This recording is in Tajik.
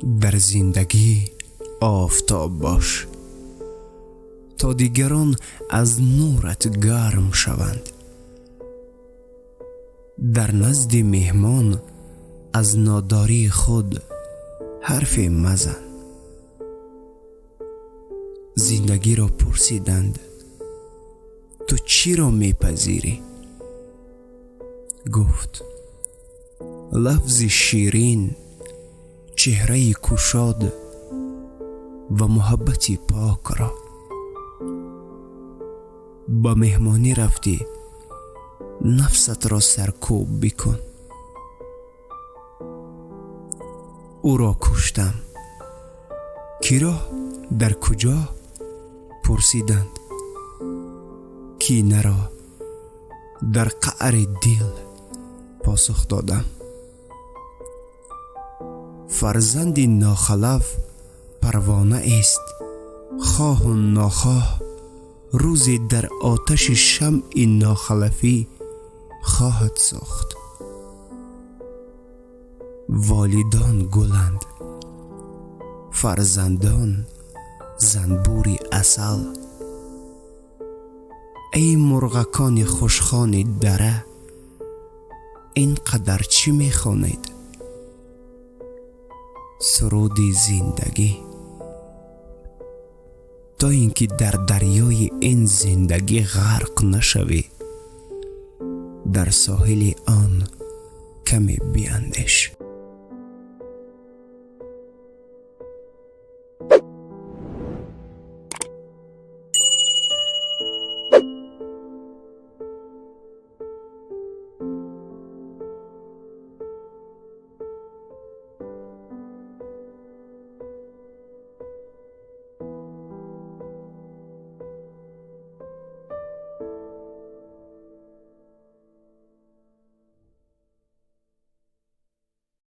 Дар зиндагӣ офтоб бош, то дигарон аз нурат гарм шаванд. Дар назди меҳмон аз надории худ ҳарфе мазан. Зиндагиро пурсиданд: ту чиро мепазирӣ? Гуфт: лафзи ширин, чеҳраи кушод ва муҳаббати покро. Ба меҳмонӣ рафтӣ, нафсатро саркӯб бикун. Ӯро куштам. Киро? Дар куҷо? Пурсиданд. Кинаро дар қаъри дил, посух додам. Фарзанди нохалаф парвона аст. Хоҳу нохоҳ рӯзе дар оташи шамъи нохалафӣ хоҳад сӯхт. Волидон гуланд, фарзандон занбури асал. Эй мурғакони хушхони дара, ин қадар чӣ мехонед? Суруди зиндагӣ. То ин ки дар дарёи ин зиндагӣ ғарқ нашавӣ, дар соҳили он каме биандеш.